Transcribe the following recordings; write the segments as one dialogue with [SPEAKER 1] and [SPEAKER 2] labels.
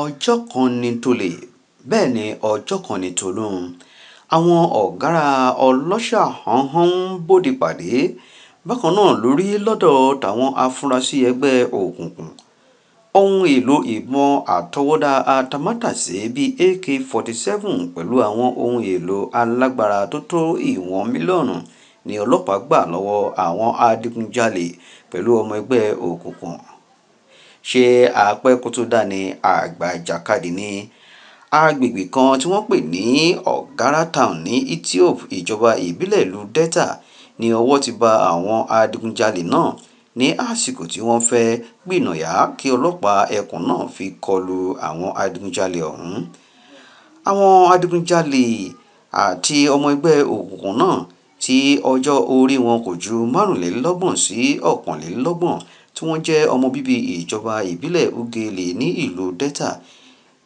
[SPEAKER 1] Ọjọ́ kan ní tolè, bẹ́ẹ̀ ni ọjọ́ kan ní tolóhun. Àwọn ọ̀gárá ọlọ́ṣà hánhán ń bóde pàdé. Bákan náà ló rí lọ́dọ̀ tàwọn afurasí ẹgbẹ́ òkùnkùn. Ohun èlò ìbọn àtọwọ́dá atamátàsé bíi AK-47 pẹ̀lú àwọn ohun èlò alágbára tó tó ìwọ̀n mílíọ̀nù ní ọlọ́pàá gbà lọ́wọ́ àwọn adigunjalè pẹ̀lú ọmọ ẹgbẹ́ òkùnkùn. Ṣé apẹ́-kó-tó-dá ni àgbà ìjàkadì ni? Agbègbè kan tí wọ́n pè ní Ọ̀gárá Town ní Ethiope, ìjọba ìbílẹ̀ ìlú Delta ní ọwọ́ ti ba àwọn adigunjalè náà ní àsìkò tí wọ́n fẹ́ gbìnàyá kí ọlọ́pàá ẹkùn náà fi kọlu àwọn adigunjalè ọ̀hún. Àwọn adigunjalè àti ọmọ ẹgbẹ́ òkùnkùn náà tí ọjọ́ orí wọn kò ju 25 sí 31 tí wọ́n jẹ́ ọmọ bíbí ìjọba ìbílẹ̀ Ughelli ní ìlú Delta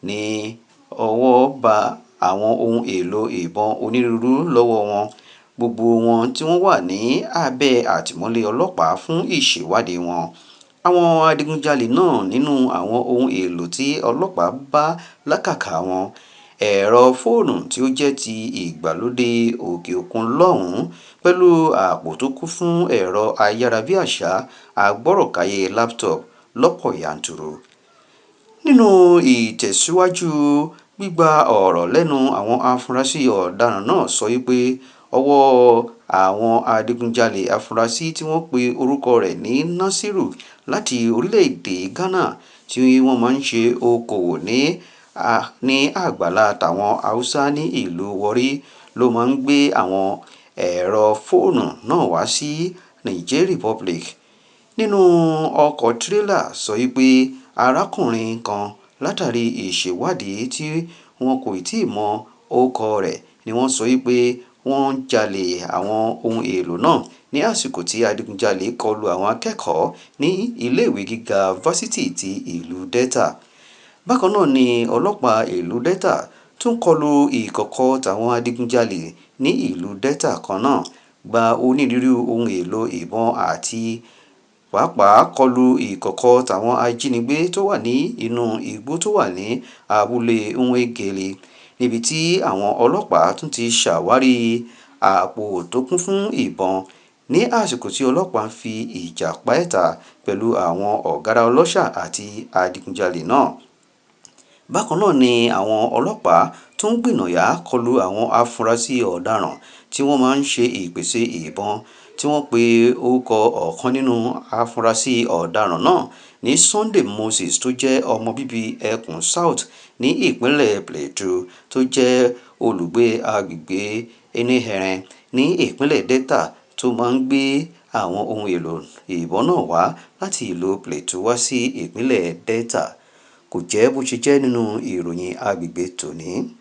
[SPEAKER 1] ní ọwọ́ bá àwọn ohun èlò ìbọn onírúurú lọ́wọ́ wọn, gbogbo wọn tí wọ́n wà ní abẹ́ àtìmọ́lé ọlọ́pàá fún ìṣèwádìí wọn. Àwọn adigunjalè náà nínú àwọn ohun èlò tí ọlọ́pàá bá lákàkà wọn, ẹ̀rọ fóònù tí ó jẹ́ ti ìgbàlódé òkè òkun lọ́hùn-ún pẹ̀lú àpò tó kún fún ẹ̀rọ ayárabíàṣá agbọ́rọ̀káyé laptop lọ́pọ̀ yanturu. Nínú ìtẹ̀síwájú gbígba ọ̀rọ̀ lẹ́nu àwọn afurasí ọ̀daràn náà sọ wípé ọwọ́ àwọn adigunjalè afurasí tí wọ́n pe orúkọ rẹ̀ ní Nasiru láti orílẹ̀-èdè Ghana tí wọ́n máa ń ṣe okòwò ní àgbàlá tàwọn Haúsá ní ìlú Warri ló máa ń gbé àwọn ẹ̀rọ fóònù náà wá sí Niger Republic nínú ọkọ̀ tírélà sọ wípé arákùnrin kan látàrí ìṣèwádìí tí wọn kò tíì mọ orúkọ rẹ̀ ni wọ́n sọ wípé wọ́n ń jalè àwọn ohun èlò náà ní àsìkò tí adigunjalè kọlu àwọn akẹ́kọ̀ọ́ ní ilé ìwé gíga fásitì ti ìlú Delta. Bákan náà ni ọlọ́pàá ìlú Delta tún kọlu ìkọ̀kọ̀ tàwọn adigunjalè ní ìlú Delta kan náà, gba onírúurú ohun èlò ìbọn àti pàápàá kọlu ìkọ̀kọ̀ tàwọn ajínigbé tó wà ní inú igbó tó wà ní abúlé Nwangele níbi tí àwọn ọlọ́pàá tún ti ṣàwárí àpò tó kún fún ìbọn ní àsìkò tí ọlọ́pàá ń fi ìjà páìtà pẹ̀lú àwọn ọ̀gárá ọlọ́ṣà àti adigunjalè náà. Bákan náà ni àwọn ọlọ́pàá tún gbìnàyá kọlu àwọn afurasí ọ̀daràn tí wọ́n máa ń ṣe ìpèsè ìbọn tí wọ́n pe orúkọ ọ̀kan nínú afurasí ọ̀daràn náà ní Sunday Moses tó jẹ́ ọmọ bíbí ẹkùn South ní ìpínlẹ̀ Plateau tó jẹ́ olùgbé agbègbè Enihere ní ìpínlẹ̀ Delta tó máa ń gbé àwọn ohun èlò ìbọn náà wá láti ìlú Plateau wá sí ìpínlẹ̀ Delta. Kò jẹ́ bó ṣe jẹ́ nínú ìròyìn agbègbè tòní.